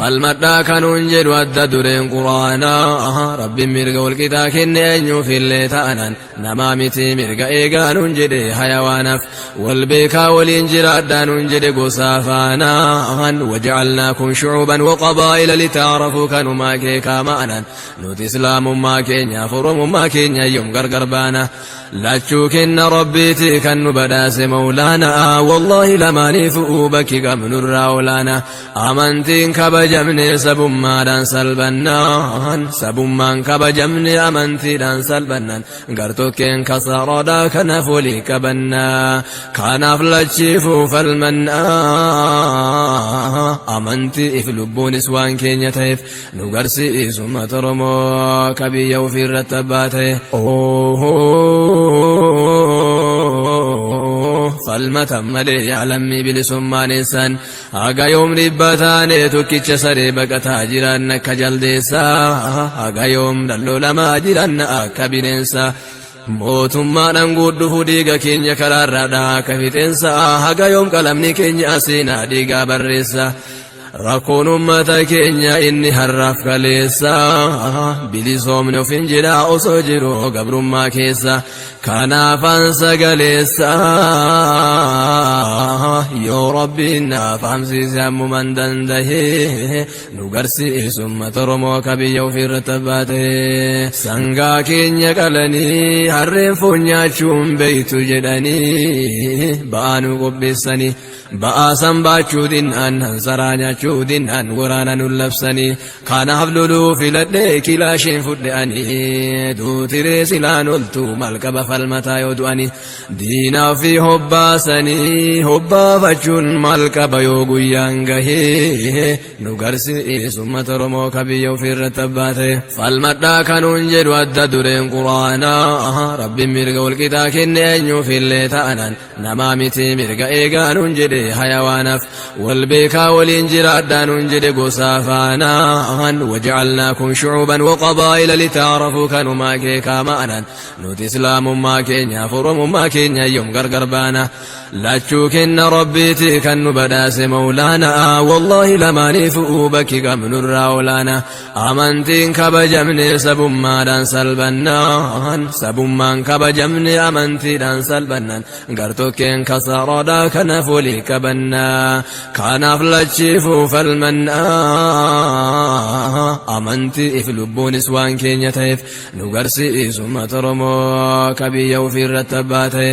Falmadhaa kanuun jedhu adda dureen Quraanaa, Rabbiin mirga walqixaa kenne eenyuufillee ta'anan, namaa miti mirga eegaa nuun jedhe hayawaanaaf, wal beekaa waliin jiraadhaa nuun jedhe gosaa faanaan. Waja'alnaakum shucuuban waqabaa'ila litaarafuu kanumaa keekaa ma'anan. Nuti Islaamummaa keenyaaf Oromummaa keenya yoom gargar baana? Lachuu kenna Rabbiiti kan nu badhaase Mawlaana. Wallaahi lamaaniifuu bakki qabnurraa olaana. Amantiin kabajamne sabummaadhaan salphannaan, sabummaan kabajamne amantiidhaan salphannaan, gartokkeen kasaaraadha. Kanaaf walii qabannaa, kanaaf lachiifuu falmannaa. Amantii if lubbuunis waan keenya ta'eef nu garsiisu uummata Oromoo ka biyya ofii irratti abbaa ta'e. Falmatan malee yaalammii bilisummaan eessan? Haga yoom dhibba taane tokkicha saree baqataa jiran akka jaldeessaa? Haga yoom dhallolamaa jiran akka bineensaa? Mootummaadhaan guddhufu dhiiga keenya karaarraadha akka fixeensa. Haga yoom qalamni keenya seenaa dhiigaa barreessa? Rakkoon ummata keenya inni har'aaf kaleessa, bilisoomni ofin jedha osoo jiru gabrummaa keessa. Kanaafan sagaleessa, yoo Rabbiin naaf hamsiise ammuman dandahe, nu garsiisu ummata Oromoo ka biyya ofiirratti abbaa ta'e. Sangaa keenya qalanii harreen foon nyaachuun beeytu jedhanii ba'aa nu qopheessanii, ba'aa san baachuu dinnaan, hansaraa nyaachuu dinnaan, waraana nu labsanii. Kanaaf loluu filadhee kilaashiin fudhe ani. Duutiree silaan oltu maal qaba falmataa yoo du'ani? Diinaa fi hobbaasanii hobbaafachuun maal qaba yoo guyyaan gahee? Nu garsiisu uummata Oromoo ka biyya ofiirratti abbaa ta'e. Falmadhaa kanuun jedhu adda dureen Quraanaa, Rabbiin mirga walqixaa kenne eenyuufillee ta'anan, namaa miti mirga eegaa nuun jedhe hayawaanaaf, wal beekaa waliin jiraadhaa nuun jedhe gosaa faanaan. Waja'alnaakum shucuuban waqabaa'ila litaarafuu kanumaa keekaa ma'anan. Nuti Islaamummaa keenyaaf Oromummaa keenya yoom gargar baana? Lachuu kenna Rabbiiti kan nu badhaase Mawlaana. Wallaahi lamaaniifuu bakki qabnurraa olaana. Amantiin kabajamne sabummaadhaan salphannaan, sabummaan kabajamne amantiidhaan salphannaan, gartokkeen kasaaraadha. Kanaaf walii qabannaa, kanaaf lachiifuu falmannaa. Amantii if lubbuunis waan keenya ta'eef nu garsiisu uummata Oromoo ka biyya ofiirratti abbaa ta'e.